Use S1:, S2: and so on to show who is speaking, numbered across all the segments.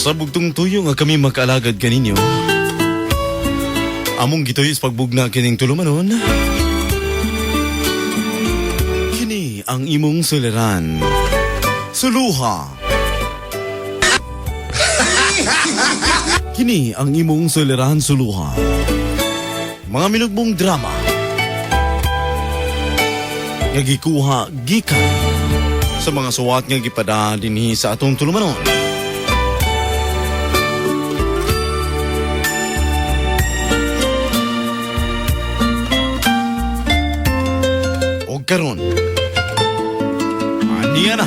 S1: Sa bugtong tuyo nga kami makaalagad kaninyo. Among gituyo sa pagbugna kining tulumanon. Kini ang imong suliran. Suluha. Kini ang imong suliran suluha. Mga minugbong drama. Nga gikuha gikan sa mga suwat nga gipada dinhi sa atong tulumanon. Og karon, aniya na.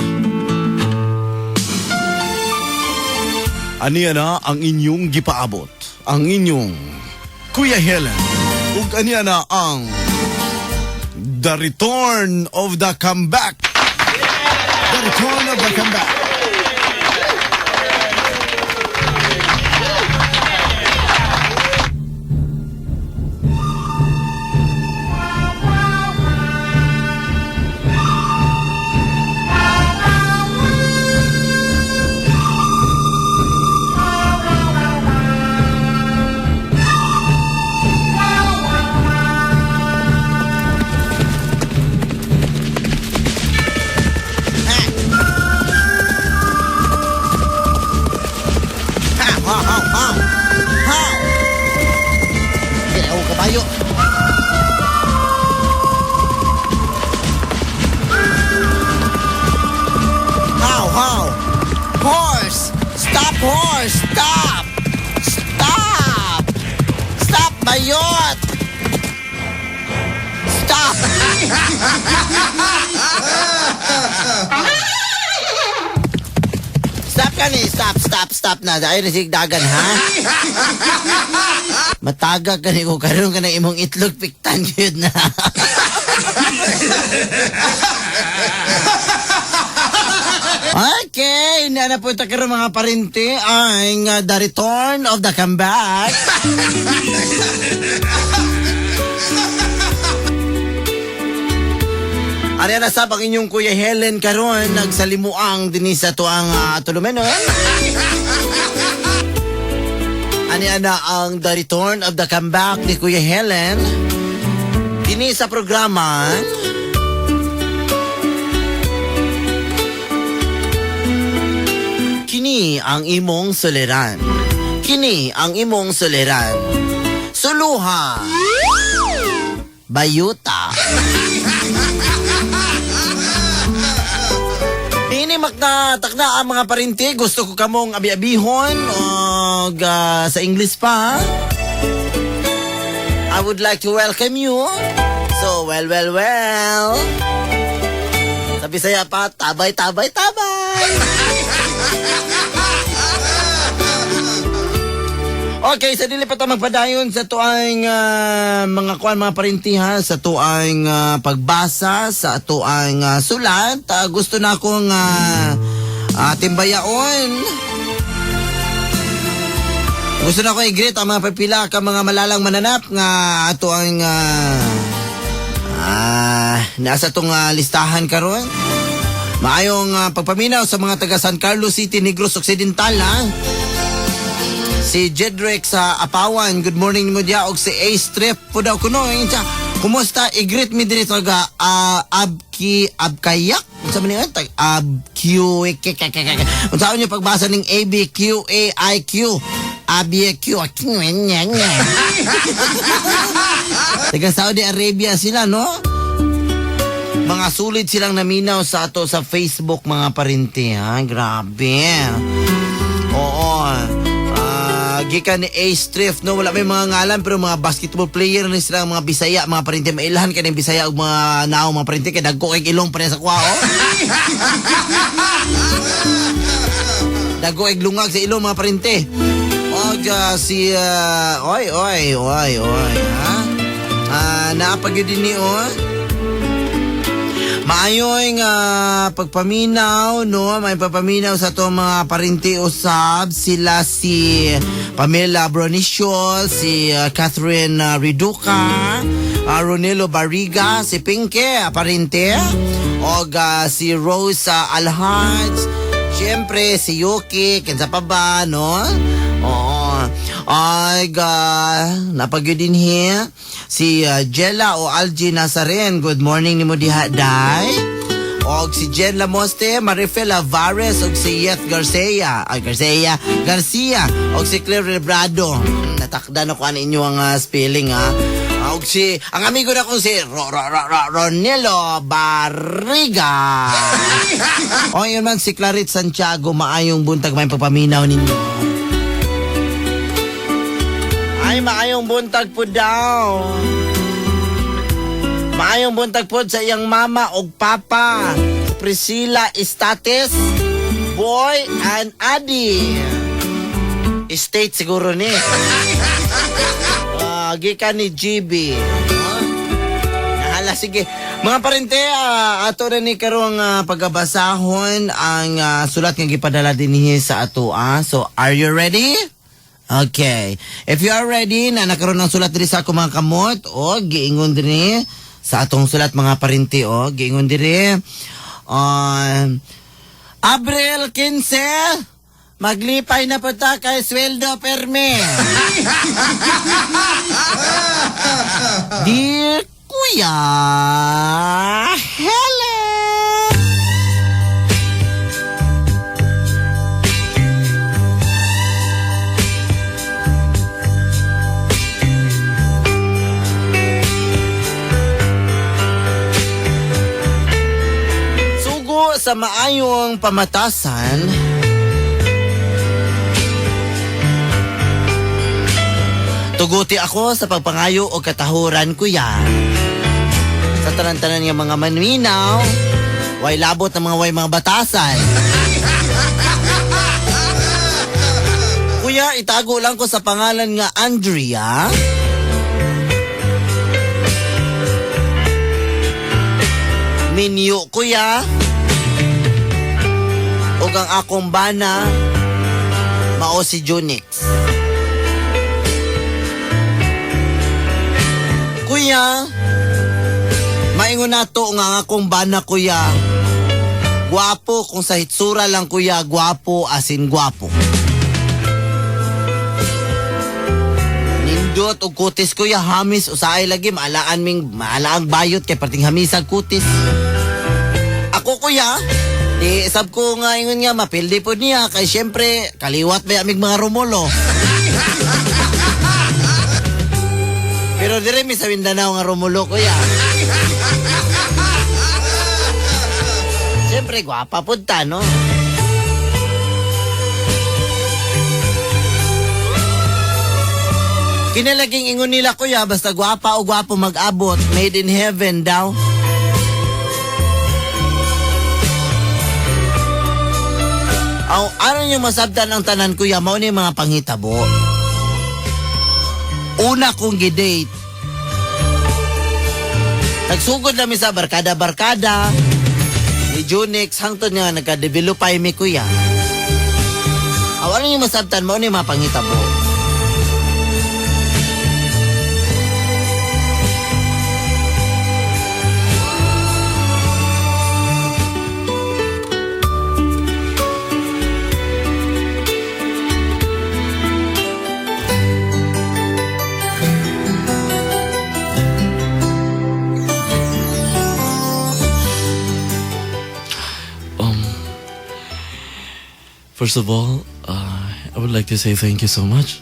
S1: Aniya na ang inyong gipaabot, ang inyong Kuya Helen. Ug aniya na ang The Return of the Comeback. The Return of the Comeback.
S2: How, how, how, how? How? Kaya ako kabayo. How, how? Horse! Stop, horse! Stop! Stop! Stop, bayot! Stop! Stop ka ni. Stop, stop, stop na. Dahil na sigdagan, ha? Mataga ka ni ko. Karoon ka ng imong itlog piktan yun na. Okay, na na po ito karon mga parente ang the return of the comeback. Ari na sab ang inyong Kuya Helen karon nagsalimuang dinhi sa tuang tulumenon. Ani ana ang the return of the comeback ni Kuya Helen. Dinhi sa programa Kini ang imong suliran. Kini ang imong suliran. Suluha. Bayuta. Ini makna takna ang mga parinti gusto ko kamong abi-abihon og sa English pa. Ha? I would like to welcome you. So well well well. Sa Bisaya pa, tabay tabay tabay. Okay, sa dili pa ta magpadayon sa tuang mga kuan mga parinti ha, sa tuang pagbasa, sa tuang sulat, gusto na akong timbayaon. Gusto na akong i-greet ang mga pipila ka mga malalang mananap nga ato ang nasa tong listahan karon. Maayong pagpaminaw sa mga taga San Carlos City, Negros Occidental ha. Si Jedrick sa Apawan, good morning mo diya og si Ace Trip po daw kuno insa. Kumusta i-greet mi diri taga Abki Abkayak? Unsa man ni tag Ab Q K K K K. Unsa niyo pagbasa ning A B Q A I Q? A B Q Q nya nya. Taga Saudi Arabia sila no? Mga sulit silang naminaw sa ato sa Facebook mga parinti ha. Grabe. Oo. Gikan ni Ace Thrift, no? Wala may mga ngalan, pero mga basketball player ni sila, mga Bisaya, mga parinti. Mailahan ka ng Bisaya og mga nao, mga parinti. Kaya dagko kay ilong pa rin sa kuha, oh. Dagko kay lungag sa ilong, mga parinti. Og si, oy, oy, oy, oy, ha? Naapag yun din ni, oh. Maayoy nga pagpaminaw, no? May pagpaminaw sa itong mga parinti usab. Sila si Pamela Bronicio, si Catherine Riduca, Ronelo Barriga, si Pinke, parinte, og si Rose Alhaj. Siyempre, Siyempre, si Yuki, kinsa pa ba, no? Oo. Ay, ga, napagyud din here. Si Jella o Algie Nazaren, good morning nimo diha, day. Og si Jen Lamoste, Marifel Alvarez, og si Yeth Garcia, ay Garcia, Garcia, og si Claire Lebrado. Natakda na ko ano inyo ang spelling ha. Og si, ang amigo na kong si Ro, Ro, Ro, Ro, Ronelo Barriga. O yun man si Clarit Santiago, maayong buntag, may pagpaminaw ninyo. Ay, maayong buntag po daw. Maayong buntag po sa iyang mama og papa, Priscilla Estates, Boy and Adi. Estate siguro ni. Gikan ni GB. Nahala, sige. Mga parente, ato na ni karong pagabasahon ang sulat nga gipadala dinhi sa ato. So, are you ready? Okay. If you are ready, na nakaroon ng sulat diri sa ako mga kamot, o giingon diri sa atong sulat mga parente, o giingon diri. Abril 15, maglipay na po ta kay sweldo perme. Dear Kuya Helen. Sugo sa maayong pamatasan, tuguti ako sa pagpangayo o katahuran, kuya. Sa tanan-tanan nga mga manminaw, way labot ng mga way mga batasan. Kuya, itago lang ko sa pangalan nga Andrea. Minyo, kuya. Ug ang akong bana, mao si Junix. Kuya, maingon nato nga ang akong bana, kuya, gwapo kung sa hitsura lang, kuya, gwapo asin gwapo. Nindot og kutis, kuya, hamis usahay lagi maalaan ming maalaang bayot kay perting hamisag kutis. Ako, kuya, di sab ko nga ingon nga mapildi pod niya kay syempre kaliwat ba amig mga Romulo. Pero dire mi sa Mindanao nga Romulo, kuya. Siyempre, gwapa pud ta, no? Kinalaging ingon nila, kuya, basta gwapa o gwapo mag-abot, made in heaven daw. Aw, ano yung masabtan ang tanan, kuya, mao ni mga panghitabo. Una kong gidate, nagsugod na mi sa barkada-barkada ni Junix hangtod nga nagka-develop pa mi, kuya. Aw, ano yung masabtan, mao ni mga panghitabo.
S1: First of all, I would like to say thank you so much.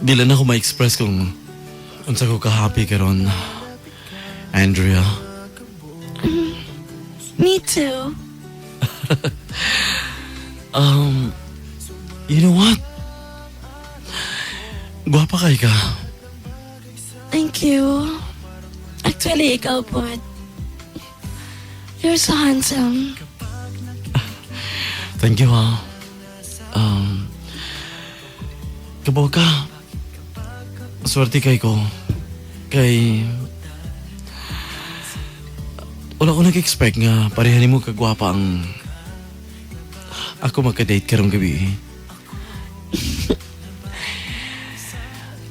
S1: Di lang ako ma-express kung unsa ko ka-happy karon, Andrea.
S3: Me too.
S1: You know what? Gwapa kay ka.
S3: Thank you. Actually, ikaw po. You're so handsome.
S1: Thank you, ha. Kabaw ka. Swerte kay ko. Kay wala ko nag-expect nga pareha nimo kagwapa ang ako magka-date karong gabi.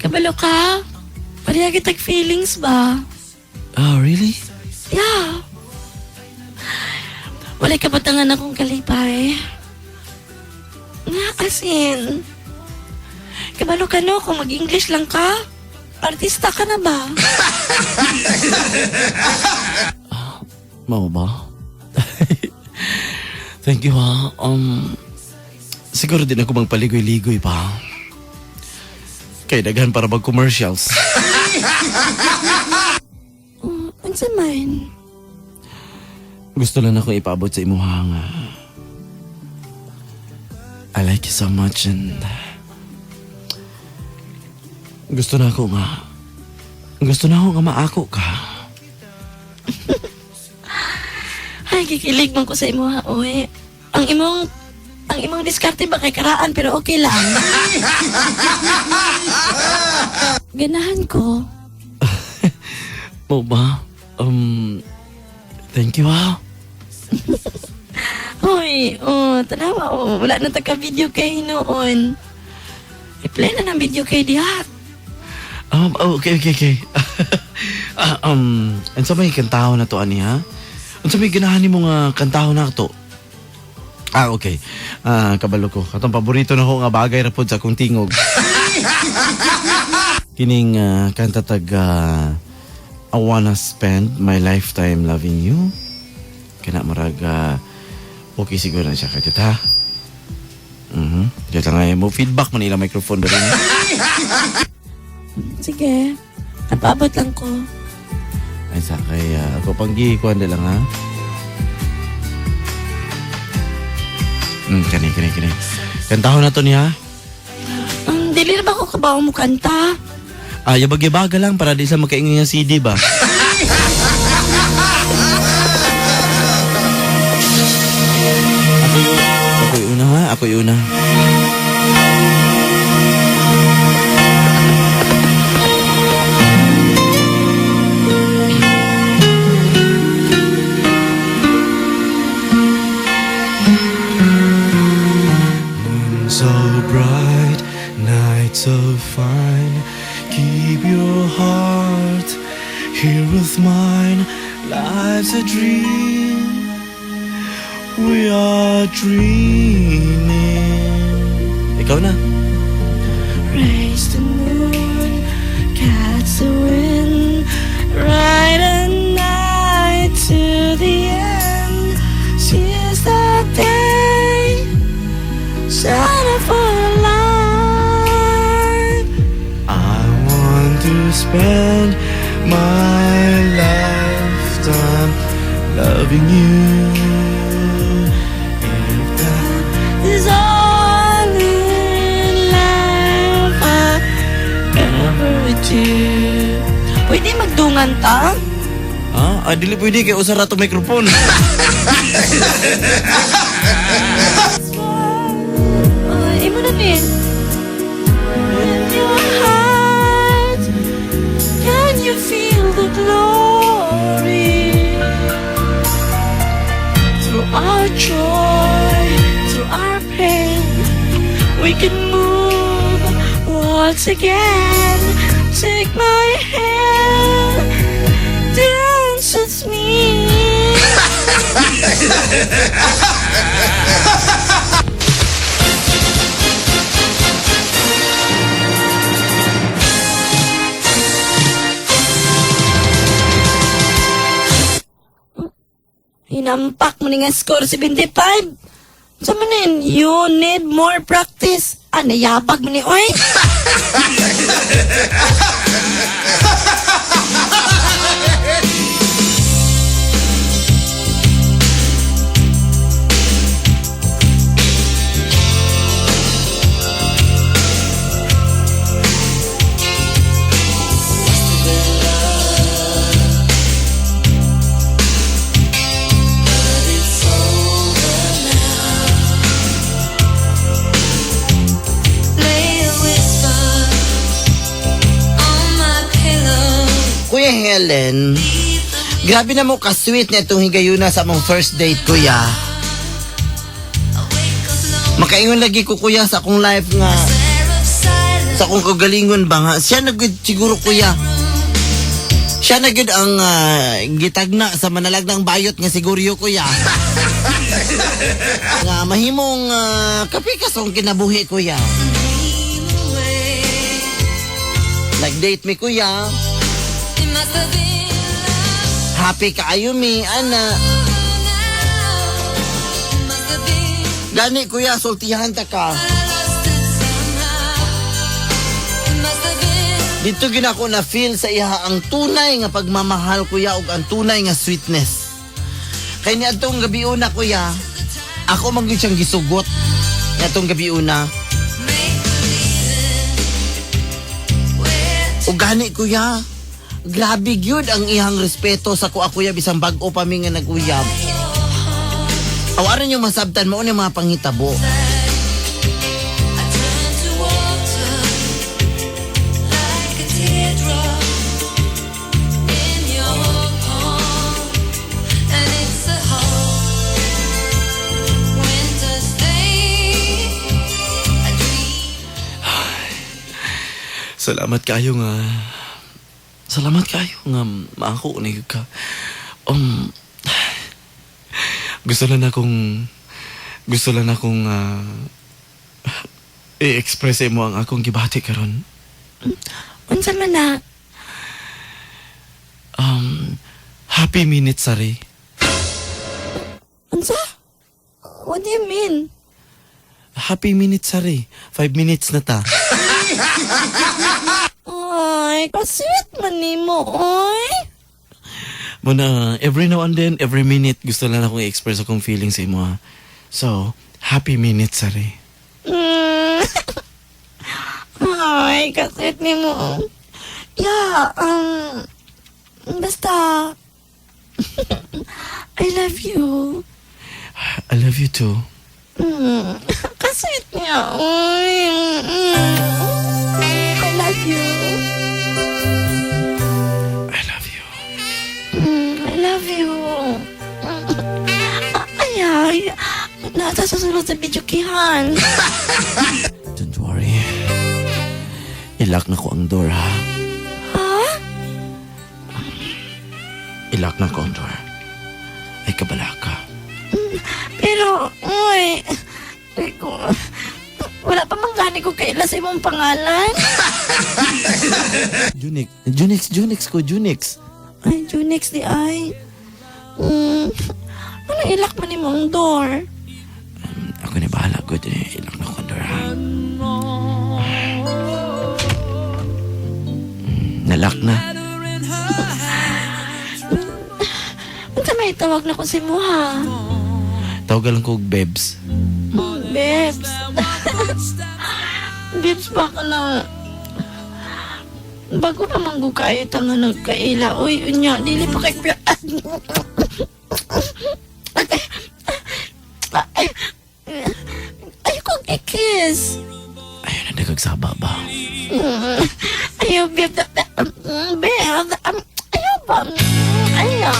S3: Kabalo ka? Pareha kitag feelings ba?
S1: Ah, really?
S3: Yeah. Walay kabatangan akong kalipay. Nga, as in. Kabalo ka no, kung mag-English lang ka, artista ka na ba?
S1: Mao ba? Thank you ha. Siguro din ako magpaligoy-ligoy pa. Kay daghan para mag commercials.
S3: Oh, unsa man?
S1: Gusto lang ako ipaabot sa imuha nga. I like you so much and gusto na ako nga maako ka.
S3: Ay, kikilig man ko sa imo ha, oy. Ang imong diskarte ba kay karaan pero okay lang. Ganahan ko.
S1: Mao ba? Thank you ha.
S3: Hoy, oh, tanawa, oh, wala na ta ka video kay noon. I-play na ng video kay diha.
S1: Oh, okay. Unsa may kantahon na to ani ha? Unsa may ganahan nimo nga kantahon na to? Ah, okay. Ah, kabalo ko. Katong paborito na ko nga bagay ra pod sa akong tingog. Kining kanta tag I Wanna Spend My Lifetime Loving You. Kana murag okay siguro na siya kay ha. Diyan lang ay mo feedback man ilang microphone diri.
S3: Sige. Napaabot lang ko.
S1: Ay sa kay ako pang gikuan lang ha. Kani kani kani. Kantahon na to niya.
S3: Dili na ba ako kabaw mo kanta?
S1: Ah, yabag-yabaga lang para di sa makaingay nga CD ba. Ako una ha, ako una. Moon so bright, night so fine. Keep your heart here with mine. Life's a dream. We are dreaming. Ikaw na.
S3: Raise the moon, catch the wind, ride a night to the end. Seize the day, shine for life.
S1: I want to spend my lifetime loving you. If that
S3: Is all in life I ever do. Pwede magdungan ta?
S1: Ah, dili pwede kay usa ra to microphone.
S3: Oh, imo na ni. In your heart, can you feel the glory? Through our joy, through our pain, we can move once again. Take my hand, dance with me. Hinampak mo ni nga score 75. Sa manin, you need more practice. Ah, nayabag mo ni, oy.
S4: Lay a whisper on my pillow.
S2: Kuya Helen, grabe na mo ka-sweet na itong higayuna sa among first date, kuya. Makaingon lagi ko, kuya, sa akong life nga,
S4: Air of silence.
S2: sa akong kagalingon ba nga. Siya na gud siguro, kuya. Siya na gyud ang gitagna sa manalagnang bayot nga siguryo, kuya. Nga mahimong kapikas ang kinabuhi, kuya.
S4: Dream away.
S2: Nag-date mi, kuya.
S4: It must have been love
S2: Happy kaayo mi, ana.
S4: now. It must have been
S2: Gani, kuya, sultihan ta ka.
S4: I lost it somehow. It must have been
S2: Dito ginako na feel sa iha ang tunay nga pagmamahal, kuya, ug ang tunay nga sweetness. Kay niadtong gabi una, kuya, ako man gyud siyang gisugot niadtong gabi una.
S4: make believing. We're
S2: Ug gani, kuya, grabe gyud ang ihang respeto sa kuha, kuya, bisan bag-o pa mi nga nag-uyab. Aw aron yung masabtan mao ni mga panghitabo.
S4: I turn to water like a teardrop in your palm, and it's a hot winter's day. A dream.
S1: Salamat kayo nga. Salamat kayo nga maako ni ka. Gusto lang akong i-express mo ang akong gibati karon.
S3: Unsa man na?
S1: Happy minute, Sari.
S3: Unsa? What do you mean?
S1: Happy minute, Sari. 5 minutes na ta.
S3: Ay, ka-sweet man nimo, oy.
S1: Muna, every now and then, every minute, gusto lang akong i-express akong feelings sa imo, ha. So, happy minute, Sari.
S3: Ay, ka-sweet nimo. Yeah, basta, I love you.
S1: I love you too.
S3: Ka-sweet niya. Uy. I love you.
S1: I love you.
S3: I love you. Ay, ay. Nasa susunod sa videokehan.
S1: Don't worry. I-lock na ko ang door, ha?
S3: Ha?
S1: I-lock na ko ang door. Ay, kabala ka.
S3: Pero, uy, ay, wala pa man gani ko kaila sa imong pangalan.
S1: Junix. Junix, Junix ko, Junix.
S3: Ay, Junix di ay. Ano i-lock man nimo ang door?
S1: Ako na bahala ko. I-lock na ko ang door, ha? Na-lock na.
S3: Unsa may tawag na ko sa imo, ha?
S1: Tawagan lang ko og Bebs.
S3: Bebs. Bebs, baka na. Bago pa man gud kayo ta nga nagkaila. Uy, unya, dili pa kay. Ay, ay, kong i-kiss.
S1: Ayaw na nagagsaba ba?
S3: Ayaw, beb. Beb, ayaw ba? Ayaw.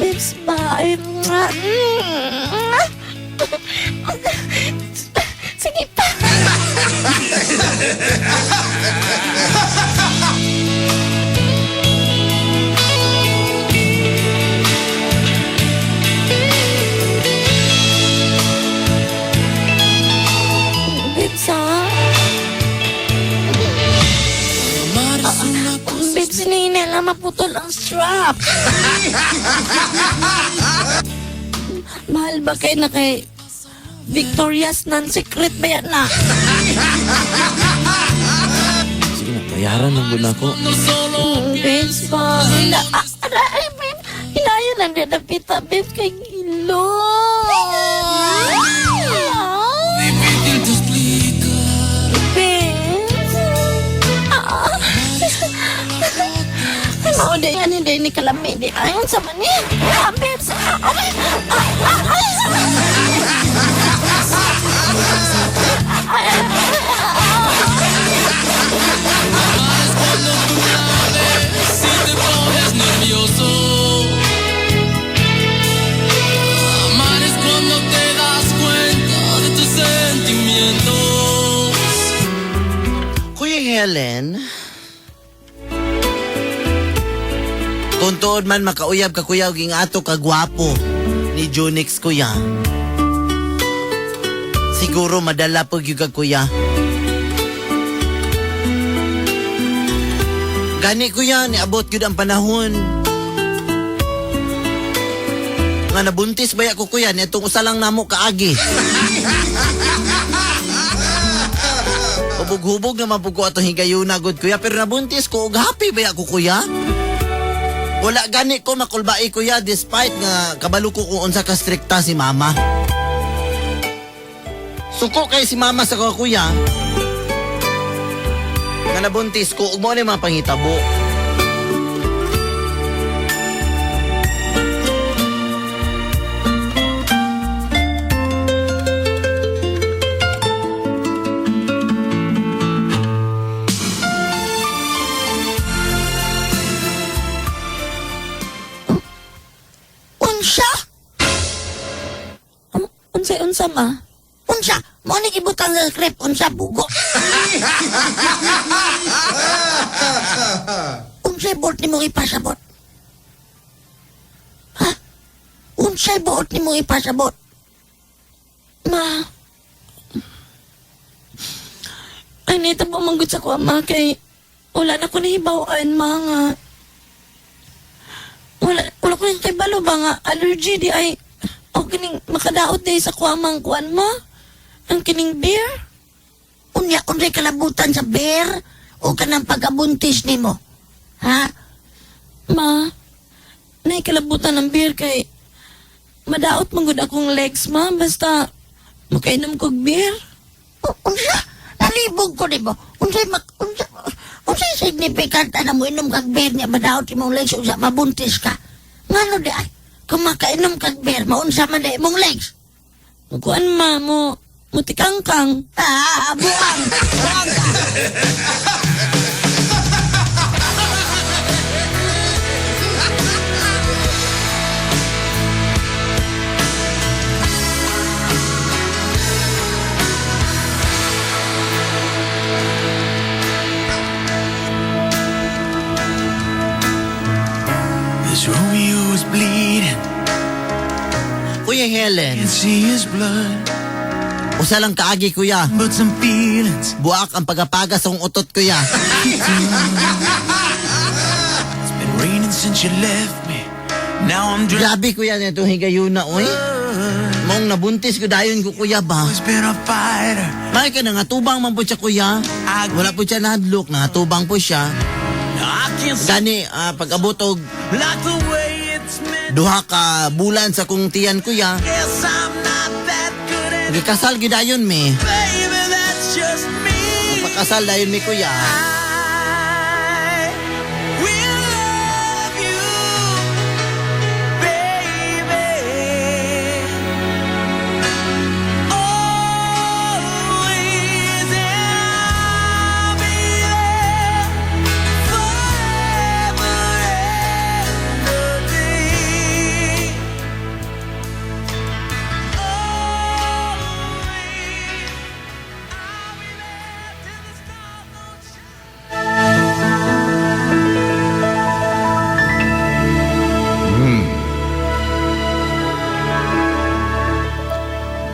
S3: Bebs ba? Ay, sige pa. Bebs, ha? Babes, hinihina lang maputol ang strap. Mahal ba kayo na kay Victoria's Non-Secret ba yan na?
S1: Sige na, bayaran lang gud na ako.
S3: Babes ba? Hina, ah, ay, babe. Hinaya lang din na pita, babes, kay Gilo. Babes. Ah. Ay, mao di yan, hindi ni kalami di. Ayon sa mani. Ah, babes. Ah, ah, ah, ah, ah.
S5: Nervioso. Amar es cuando te das cuenta de tus sentimientos.
S2: Kuya Helen, Kung tuod man makauyab ka kuya og ato ka gwapo ni Junix kuya. Siguro madala pag gyud ka kuya. Gani kuya, niabot gyud ang panahon. Nga nabuntis baya ko kuya, niadtong usa lang namo kaagi. Hubog-hubog naman po ko atong higayuna gud kuya, pero nabuntis ko og happy baya ko kuya. Wala gani ko makulbai kuya despite nga kabalo ko kung unsa ka strikta si mama. Suko kay si mama sa kuya. Nga nabuntis ko ug mao ni mga panghitabo.
S3: Unsa? Unsay unsa ma? Unsa? Mo ni gibutang sa script unsa bugo. Unsay buot nimo ipasabot? Ha? Unsay buot nimo ipasabot? Ma. Ay, nita po manggod sa kuha, ma, kay wala na ko nahibawan, ma, nga. Wala ko yung kibalo ba nga, allergy di ay, o kining makadaot di sa kuha mang kuan ma. Ang kining beer.
S6: Unya, unsay kalabutan sa beer o kanang pagkabuntis nimo? Ha?
S3: Ma, naikalabutan ng beer kay madaot manggod akong legs, ma, basta makainom kog beer.
S6: Unsa? Nalibog ko nimo. Unsay mak unsa unsay significant ana mo inom kag beer niya madaot imong legs unsa mabuntis ka? Ngano di ay? Kung makainom kag beer, maunsa man di imong legs.
S3: Kuan ma, mo, mutikangkang.
S6: Ah, buang. Buang ka.
S5: This Romeo is bleeding.
S2: Kuya Helen,
S5: Can't see his blood,
S2: usa lang kaagi kuya.
S5: but some feelings.
S2: Buak ang pagapaga sa akong utot kuya.
S5: It's been raining since you left me. Now I'm drowning.
S2: Grabe kuya nito higayuna oy. Mong nabuntis ko dayon ko kuya ba.
S5: Always been a fighter.
S2: May ka na nga tubang man po siya kuya. Wala po siya nahadlok, nangatubang po siya.
S5: I can't see
S2: Gani, pag-abot og
S5: like the way it's meant.
S2: duha ka bulan sa kong tiyan kuya.
S5: Guess I'm not that good at it.
S2: Gikasal gidayon mi.
S5: Baby, that's just me.
S2: Pagkasal dayon mi kuya.
S5: I will love you, baby. Always, and I'll be there forever and a day. Always, I'll be there till the stars don't shine.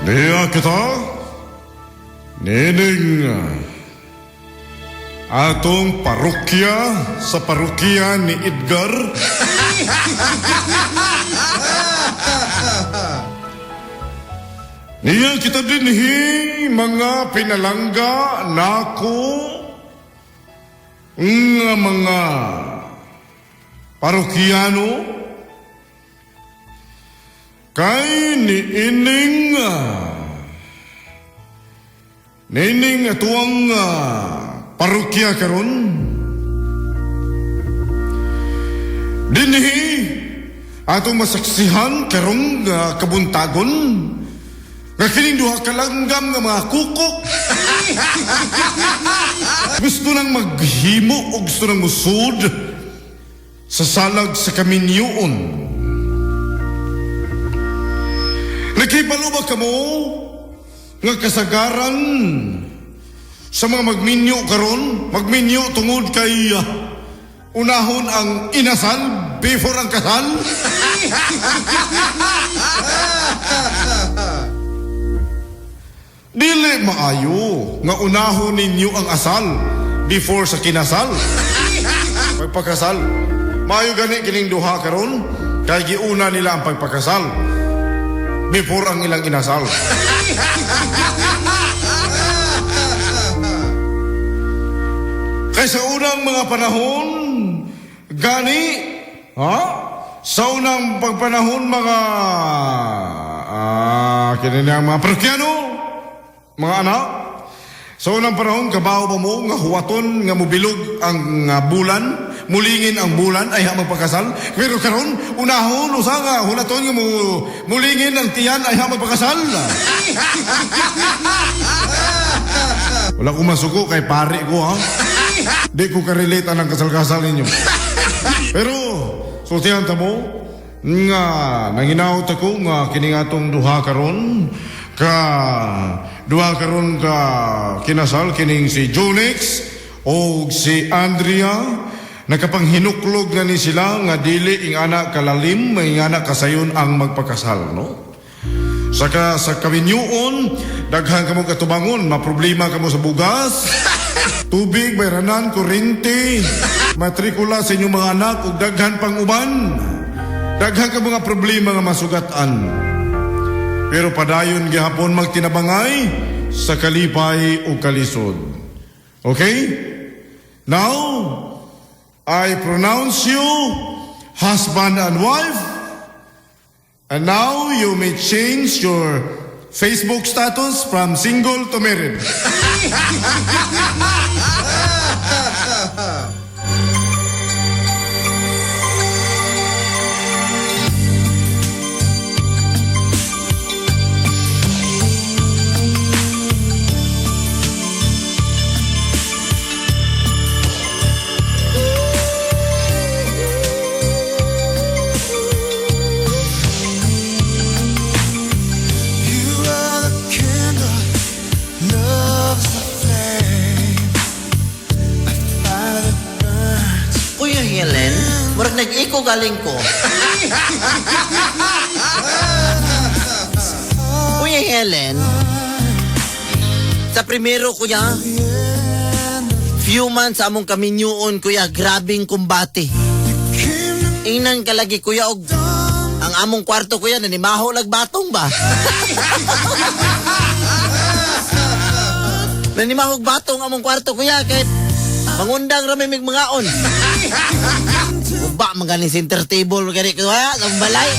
S1: Niya kita, nining atong parokya sa parokya ni Edgar. Niya kita dinhi mga pinalangga nako nga mga parokyano kay niining niining atuang parokya karon dinhi atong masaksihan karong kabuntagon nga kining duha ka langgam nga mga kukok gusto nang maghimo o gusto nang musud sa salag sa kaminyoon. Nakibalo ba kamo nga kasagaran sa mga magminyo karon, magminyo tungod kay unahon ang inasal? before ang kasal. Dili maayo nga unahon ninyo ang asal before sa kinasal. Pagpakasal. Maayo gani kining duha karon kay giuna nila ang pagpakasal before ang ilang inasal. Kay sa unang mga panahon, gani, ha? Sa unang pagpanahon mga kini ang mga parokyano, mga anak, sa unang panahon, kabaw ba mo nga huwaton nga mobilog ang bulan, mulingin ang bulan ay ha magpakasal. Pero karon unahon usa nga hulaton nga mulingin ang tiyan ay ha magpakasal. Wala ko masuko kay pare ko ha. Di ko ka-relate ang kasal-kasal ninyo. Pero sultihan ta mo nga nanginawt ako nga kini nga atong duha karon ka duha karon ka kinasal kining si Junix o si Andrea, nakapanghinuklog na ni sila nga dili ing ana kalalim may ana kasayon ang magpakasal, no? Saka sa kawinyuon, daghan kamo katubangon, maproblema kamo sa bugas, tubig, bayranan, kuryente, matrikula sa inyong mga anak ug daghan pang uban. Daghan ka mga problema nga masugatan. Pero padayon gihapon magtinabangay sa kalipay o kalisod. Okay? Now, I pronounce you husband and wife. And now you may change your Facebook status from single to married.
S5: You are the candle, love's the flame. A fire that burns.
S2: Kuya Helen, murag nag-iko galing ko. Kuya Helen, sa primero, kuya, few months among kaminyuon, kuya, grabing kumbate. Ingnan ka lagi, kuya, og ang among kwarto, kuya, nanimaho lag batong ba? Nanimahog batong among kwarto, kuya, kay mangundang rami mig mangaon. Uba, magaling center table, gani kuya, sa balay.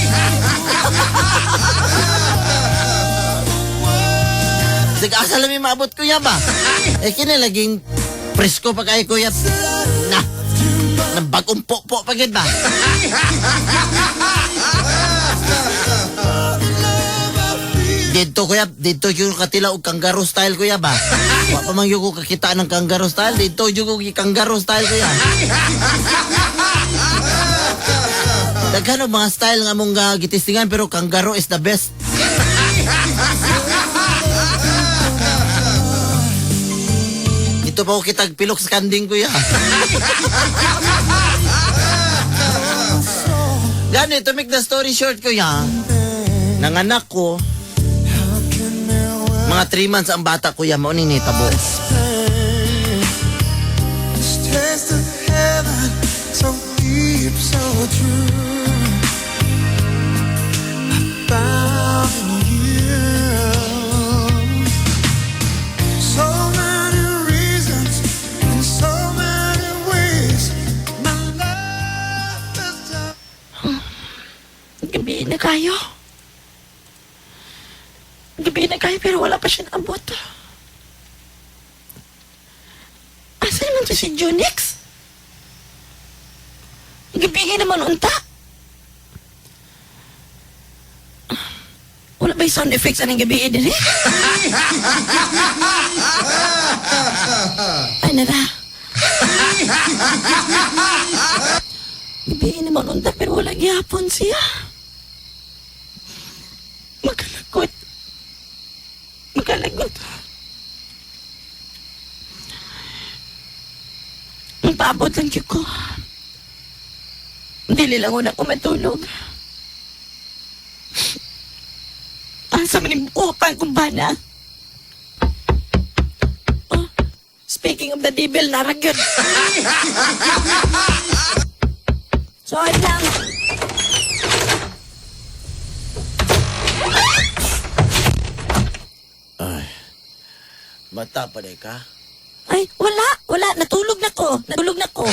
S2: Sige, asa lang may maabot, kuya ba? Eh, kini laging presko pa kayo, kuya. Na, nang bagong po-po pa gid ba? Dito, kuya, dito yung katila og kangaroo style, kuya ba? Wa pa man yung ko kakita ng kangaroo style. Dito yung ko kangaroo style, kuya. Daghan og mga style nga mong gitistingan, pero kangaroo is the best. Dito pa ko kitag pilok sa kanding, kuya. Gani, to make the story short, kuya, nanganak ko, mga 3 months ang bata, kuya, mao ni nitabo.
S5: This taste of heaven, so deep, so true. I found in you. So many reasons and so many ways. My life is just.
S3: Gabi na kayo. Gabi na kayo pero wala pa siya naabot. Asa naman to si Junix? Gabi naman unta. Wala ba'y sound effects anong gabi din eh? Ay, nara. Gabi naman unta pero wala gihapon siya. Makalagot. Makalagot. Ang paabot lang yun ko. Dili lang una ko matulog. Asa man yung utang kong bana? Oh, speaking of the devil, narag yun. Sorry lang.
S2: Bata pa day ka?
S3: Ay, wala, wala. Natulog na ko. Natulog na ko.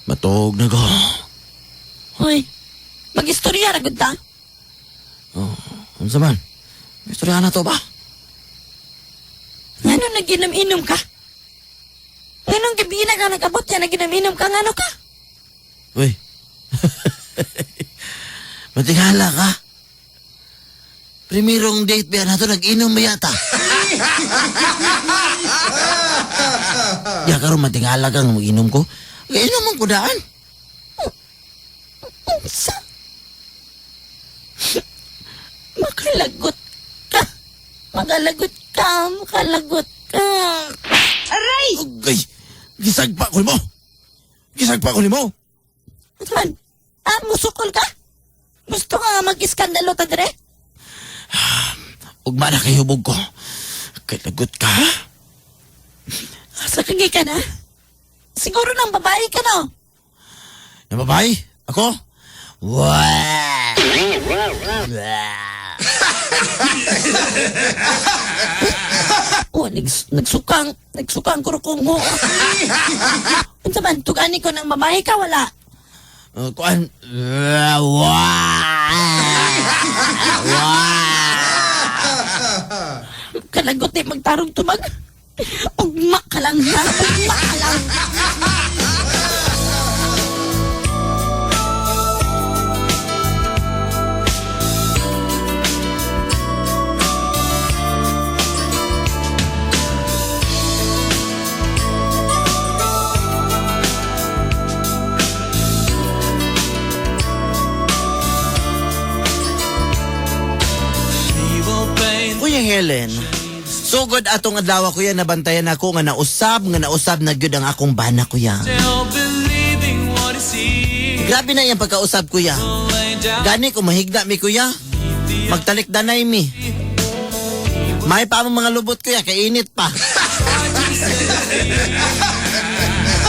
S2: Matog na ko.
S3: Hoy, mag-istorya ra gud ta.
S2: Unsa man? Istorya na to ba?
S3: Ngano naginom-inom ka? Nganong gabi na ka nag-abot ya naginom-inom ka? Ngano ka?
S2: Uy. Matingala ka. Primerong date ba nato nag-inom ba yata? Ya karon matingala kang mag-inom ko. Inom mo ko daan.
S3: Unsa? Makalagot ka. Makalagot ka. Makalagot ka.
S2: Aray! Ay, gisagpa ko nimo. Gisagpa ko nimo.
S3: Ano man? Ah, musukol ka? Gusto ka nga mag-iskandalo ta dire?
S2: Ugma na kay hubog ko. Kay lagot ka.
S3: Asa kagi ka na? Siguro nang babae ka no?
S2: Na babae? Ako? Wah!
S3: Oh, nagsukang, nagsukang kurukong ho. Unsa man, tugani ko ng babae ka, wala.
S2: Kuan. Wah! Wah!
S3: Kalagot eh, magtarong tumag. Ugma ka lang, ha? Ugma ka lang.
S5: He will paint
S2: Kuya Helen, sugod atong adlaw kuya nabantayan ako nga nausab na gyud ang akong bana kuya.
S5: still believing what he sees.
S2: Grabe na iyang pagkausab kuya.
S5: Lay down
S2: Gani ko mahigda mi kuya. Magtalik danay mi. May pa ang mga lubot kuya, kainit pa.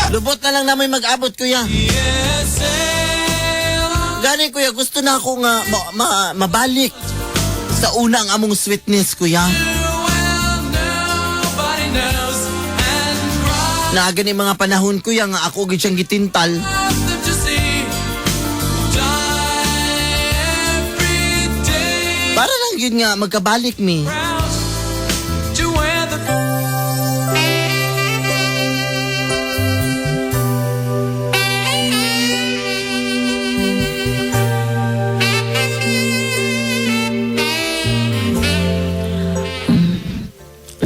S2: Lubot na lang namin mag-abot kuya.
S5: yes, sail on.
S2: Gani kuya, gusto na ako nga mabalik sa una ang among sweetness kuya.
S5: Well, nobody knows and cry
S2: Na gani mga panahon kuya nga ako gid siyang gitintal.
S5: them to see. Die every day
S2: Para lang yun nga magkabalik mi.
S5: out to where the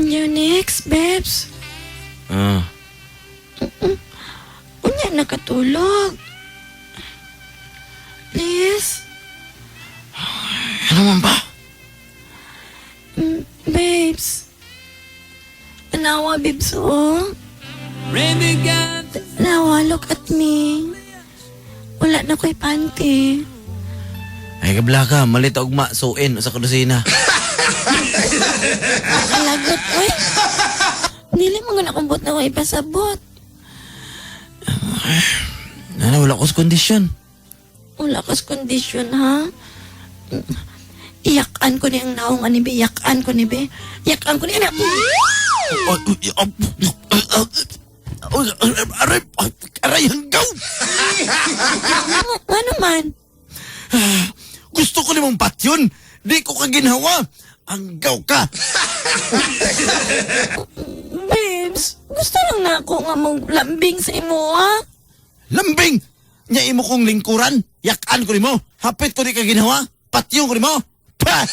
S3: You next, babes.
S2: Ah.
S3: Unya, nakatulog. Please.
S2: Ano man ba?
S3: Babes. Anawa, babes, oh.
S5: rain began to
S3: Anawa, look at me. Wala na ko'y panty.
S2: Ay kabla ka, malit ugma suin sa kusina.
S3: Kalagot, oy. Dili mo nga nakumbot na ko'y pasabot.
S2: Ano, wala ko sa kondisyon.
S3: Wala kas kondisyon, ha? Iyakan ko ni ang naong ani be. Iyakan ko ni be. Iyakan ko ni anak.
S2: Aray, aray, hanggaw!
S3: Ano man?
S2: Gusto ko nimong patyon. Di ko kaginhawa. Anggaw ka.
S3: Babes, gusto lang na ako nga mong lambing sa imo, ha?
S2: Lambing! Nya imo kong lingkuran. Yakan ko nimo. Hapit ko di ka ginawa. Patyon ko nimo. Pa!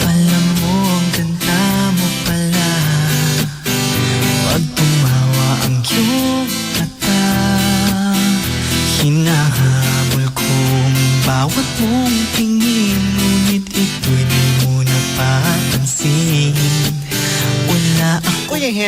S5: Alam mo ang ganda mo pala. Pag tumawa ang iyong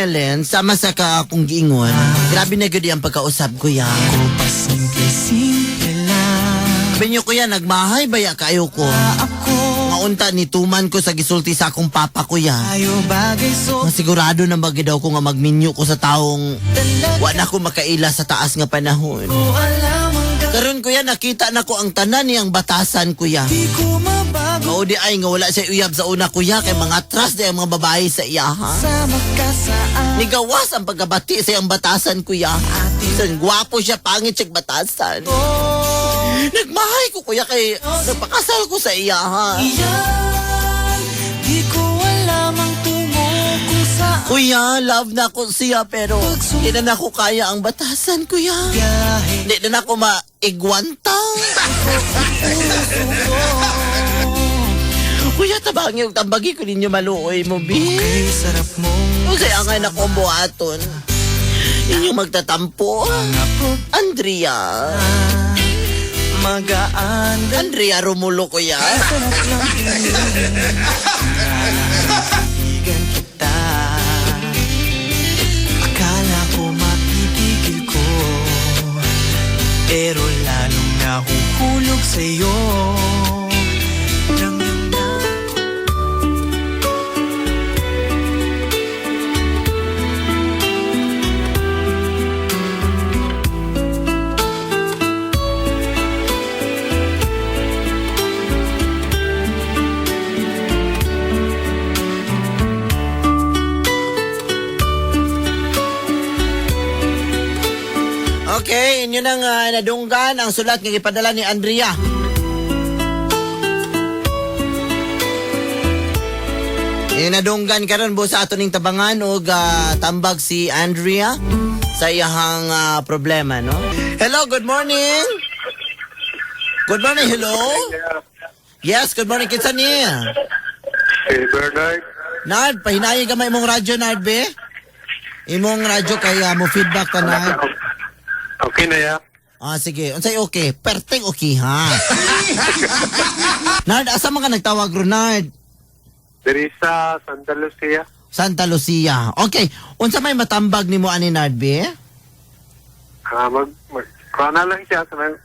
S2: Helen, sama sa ka akong giingon. Grabe na gyud ang pagkausap kuya.
S5: Pasimple-simple lang
S2: Benyo kuya, nagmahay baya kayo ko.
S5: ako.
S2: Nga unta ni tuman ko sa gisulti sa akong papa kuya.
S5: Tayo bagay so
S2: Nga sigurado na bagay daw ko nga magminyo ko sa taong
S5: talaga
S2: wa na ko makaila sa taas nga panahon.
S5: ko alam hanggang
S2: Karon kuya, nakita na ko ang tanan niyang batasan kuya.
S5: di ko mabago.
S2: Mao di ay nga wala siya uyab sa una kuya kay mga trust di ang mga babae sa iya ha.
S5: Sama ka sa
S2: Nigawas ang pagkabati sa iyang batasan kuya. Bisan gwapo siya, pangit siya batasan. Nagmahay ko kuya kay nagpakasal ko sa iya ha.
S5: Iyan, di ko alam ang tungo kung saan
S2: Kuya, love na ko siya pero hindi na nako kaya ang batasan kuya.
S5: biyahe
S2: Hindi na nako maigwanta. Kuya, tabangi og tambagi ko ninyo maluoy mo, bi.
S5: Kay sarap mong
S2: Unsay angay na combo aton? Inyong magtatampo. Andrea.
S5: magaan.
S2: Andrea Romulo, kuya.
S5: Sarap lang tingin. Kaibigan kita. Akala ko mapipigil ko, pero lalong nahuhulog sa'yo. Nang iyong
S2: Okay, inyo nang nadunggan ang sulat nga gipadala ni Andrea. Inyo nadunggan karon busa ato ning tabangan og tambag si Andrea sa iyahang problema, no? Hello, good morning. Good morning, hello. Yes, good morning kinsa niya?
S7: Hey, Bernard.
S2: Nard, pahinayi ka imong radyo, Nard, be? Imong radyo kaya mo feedback ka, Nard.
S7: Okay na ya.
S2: Ah, sige. Unsay okay? Perteng okay, ha? Nard, asa man ka nagtawag, Ronard?
S7: Diri sa Santa Lucia.
S2: Santa Lucia. Okay. Unsa may matambag nimo ani Nard, be?
S7: Ah, mag, mag kuha na lang siya. Kanang,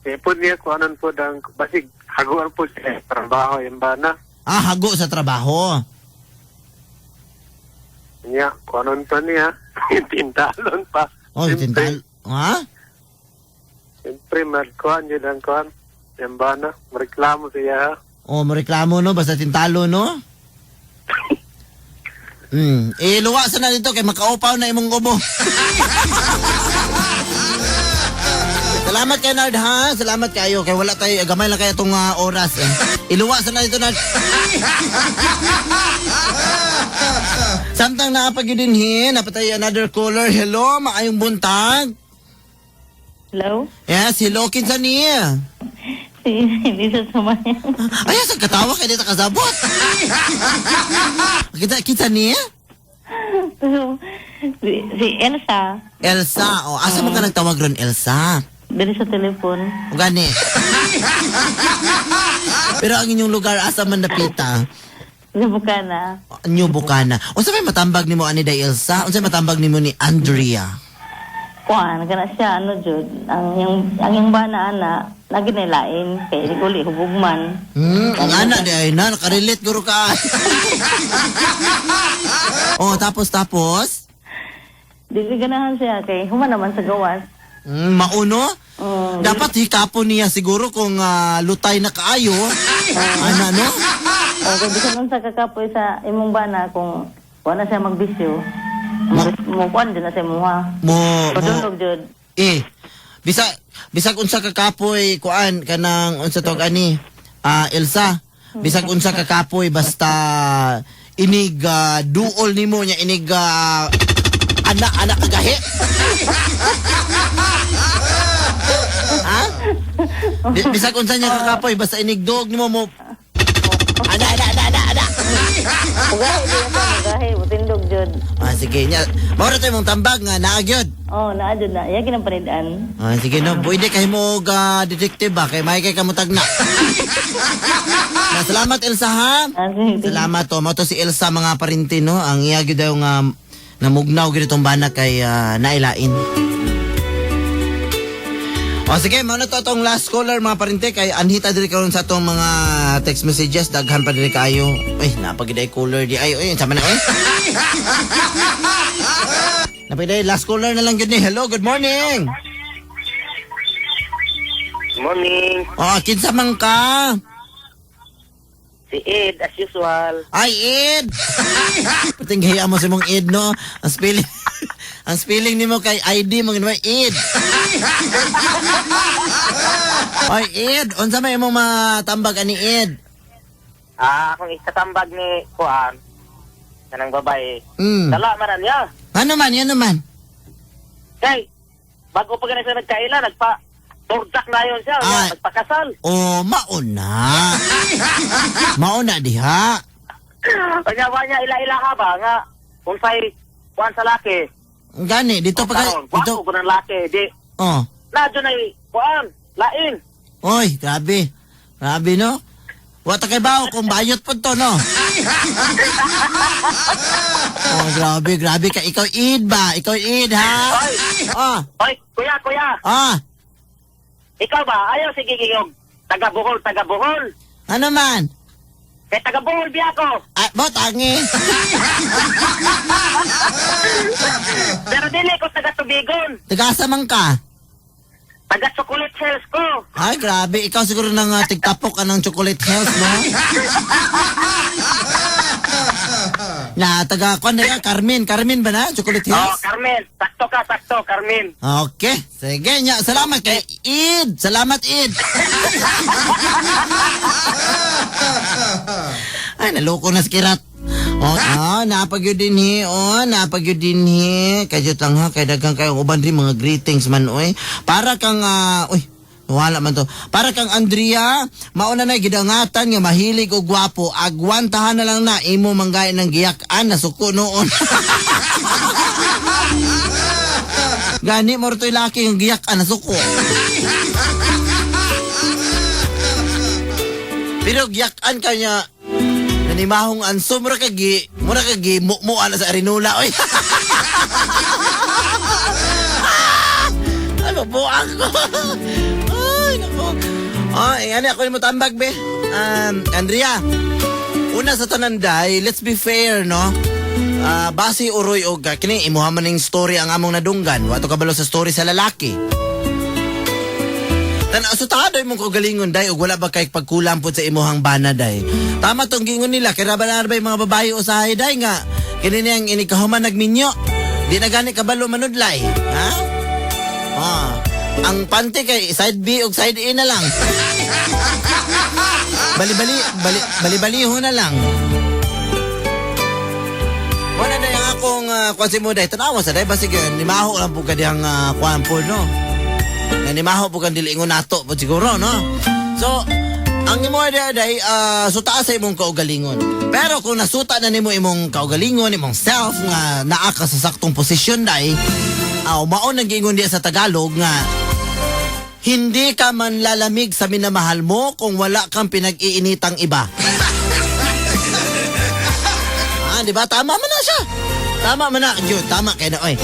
S7: eh, po niya kuhanan po ang basig haguan po siya trabaho yung bana.
S2: Ah, hago sa trabaho.
S7: Niya, kuhanan pa niya. Tintalon pa.
S2: Oh,
S7: Siyempre,
S2: tintal. Ha?
S7: Siyempre, magkuhan yun ang kuhan. Yung bana, mareklamo siya.
S2: Oh, moreklamo no basta tintalo no. Eh, luwa sa na dito kay makaupaw na imong ubo. Salamat kay Nard ha. Salamat kayo kay wala tayo gamay lang kayo itong oras eh. Iluwa sa na dito Nard. Samtang naapag yun din hin, napatay another caller. Hello, maayong buntag.
S8: Hello?
S2: Yes, hello kinsa niya.
S8: Si Lisa Sumaya.
S2: Ay, sa katawa kay dito kasabot. Kita kita niya?
S8: Pero, si Elsa,
S2: Elsa, oh, asa mo ka nagtawag ron, Elsa?
S8: dali sa telepon.
S2: O gani. Pero ang inyong lugar asa man napita?
S8: Sa Bukana.
S2: New Bukana. Unsa may matambag nimo ani day Elsa? Unsa may matambag nimo ni Andrea?
S8: Kuan, kana siya, ano, Jud. Ang yung bana, ana, lagi nilain. Kay uli, hubugman.
S2: Ang ana di ay na nakarelate guro ka. Oh, tapos tapos.
S8: Dili ganahan siya, kay human naman sa gawas.
S2: Mauno?
S8: Mm.
S2: Dapat hikapon niya siguro kung lutay na kaayo. Ana no?
S8: O, kung bisan unsa kakapoy sa imong bana, kung wala siya magbisyo, mo kuan din na sa imuha.
S2: Mo mo
S8: Padulog, Jud.
S2: eh bisag bisag unsa ka kapoy kuan kanang unsa tawag ani Elsa, bisag unsa ka kapoy basta inig duol nimo nya inig ana ana kagahi ha. Bisag unsa niya kakapoy basta inig duog nimo mo ana ana ana ana ana.
S8: Mugahi, din na siya, mugahi, mutindog, Jud.
S2: Ah, sige nya mao ra to imong tambag nga naa gyud.
S8: Oh, naa, Jud na. Iya ginapanidan.
S2: Ah, sige no, pwede kay mo og detective ba kay may kay kamutag na. Na, salamat Elsa ha.
S8: Ah, sige.
S2: Salamat to. Mao to si Elsa mga parinti no. Ang iya gyud daw nga Namugnaw gyud itong bana kay nailain. O sige, mao na to atong last caller, mga parente, kay anhita diri karon sa atong mga text messages, daghan pa diri kayo. Ay, napagiday caller di ay oy, sama na oy. Napagiday last caller na lang gyud ni. Hello, good morning.
S8: Morning.
S2: O, kinsa man ka?
S8: Si Ed, as usual.
S2: Ay, Ed! Pating hiya mo sa mong Ed, no? Ang spelling nimo kay ID mo ginawa, Ed. Ay, Ed, unsa may imong matambag ani, Ed?
S8: Akong isatambag ni Kuan, kanang babae. Dala man na niya.
S2: Ano man, yan naman.
S8: Kay, bago pa ganun siya nagkaila, nagpa turdak na yun siya,
S2: Ay.
S8: nagpakasal.
S2: Oh, mauna. Mauna diha.
S8: Kanya wa niya ila-ila ka ba nga kung say kuan sa laki.
S2: Gani, dito pa kay
S8: Karon,
S2: dito.
S8: Dito ko ng laki, di
S2: Oh.
S8: na dyan ay kuan, lain.
S2: Oy, grabe. Grabe, no? Wata kay bao kung bayot po to, no? Oh, grabe, grabe ka. Ikaw Ed ba? Ikaw Ed, ha?
S8: Oy,
S2: Ah,
S8: oy, kuya, kuya, ikaw ba? Ayaw sige gigog. Taga Bohol, taga Bohol.
S2: Ano man?
S8: Kay taga Bohol biya ako.
S2: Ah, bo, tangi.
S8: Pero dili ko taga Tubigon.
S2: Tagasa man ka.
S8: Taga Chocolate Hills ko.
S2: Ay, grabe. Ikaw siguro nang tigtapok ka ng Chocolate Hills, no? Na, taga, kwan na yan, Carmen. Carmen ba na? Chocolate
S8: Oh,
S2: Hills?
S8: Carmen, sakto ka, sakto, Carmen.
S2: Okay. Sige, nya. Salamat kay Id. Salamat, Id. Ay, naloko na si Kirat. Oh, napagyud din hi. Oh, napagyud din hi. Kadyot lang ha, kay daghan kayong uban rin mga greetings man oy. Para kang uy, wala man to. Para kang Andrea, mauna na gidangatan nga mahilig og gwapo. Agwantahan na lang na imo manggay ng giyak-an nasuko noon. Gani mo to'y laki ang giyak-an nasuko. Pero giyak-an kanya nanimahong anso mura kag gi mukmuan na sa arinula oy. Ano buang ko? Ay, nako. Ay, ano ako mo tambag be? Andrea, una sa tanan day, let's be fair, no? Base uroy og kini imuha man ning story ang among nadunggan. Wa to kabalo sa story sa lalaki. Tan so tadoy mong kaugalingon day ug wala ba kay pagkulang pod sa imuhang bana day. Tama tong giingon nila kay ra ba na ba yung mga babae usahay day nga kini niyang inikahuman nagminyo. Di na gani kabalo manudlay, ha? Ah, ang panty kay side B ug side A na lang. Bali-bali, bali, bali-baliho na lang. Wala na yung akong kwan si mo day. Tanawa sa day, basig yun, nimaho lang po ka diyang kwan po, no? Na nimaho po kang dili ingon nato po siguro, no? So, ang imo day day, sutaa sa imong kaugalingon. Pero kung nasuta na nimo imong kaugalingon, imong self nga naa ka sa saktong posisyon day, aw mao nang giingon diya sa Tagalog nga hindi ka man lalamig sa minamahal mo kung wala kang pinag-iinitang iba. Ah, di ba? Tama man na siya. Tama man na. Yun, tama kay na, oy.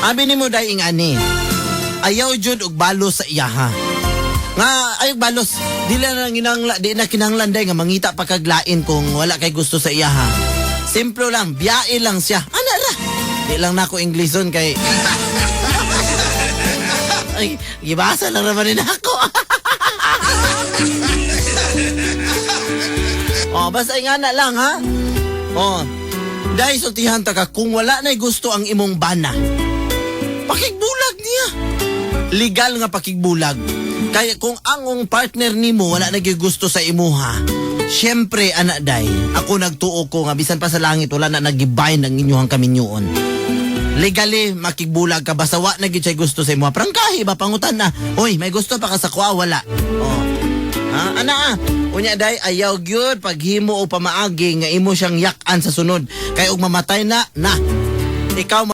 S2: Abi ni mo day ingani. Ayaw jud og balos sa iyaha. Nga ayaw balos, di na kinanglan day nga mangita pa kaglain kung wala kay gusto sa iyaha. Simple lang, biyae lang siya. Ana ra. Di lang nako Ingleson kay ay, gibasa lang naman din ako. Oh, basta ingana lang ha. Oh. Dahil sultihan ta ka kung wala na'y gusto ang imong bana. Pakigbulag niya. Legal nga pakigbulag. Kaya kung ang ong partner nimo wala na gyud gusto sa imuha, syempre ana day, ako nagtuo ko nga bisan pa sa langit wala na nagibind ang inyuhang kaminyoon. Legally makigbulag ka basta wa na gyud siya gusto sa imuha. Prangkahi ba pangutan na. Oy, may gusto pa ka sa kuha wala. Oh. Ha? Ana ah. Unya day ayaw gyud paghimo o pamaagi nga imo siyang yak-an sa sunod. Kay og mamatay na na. Ikaw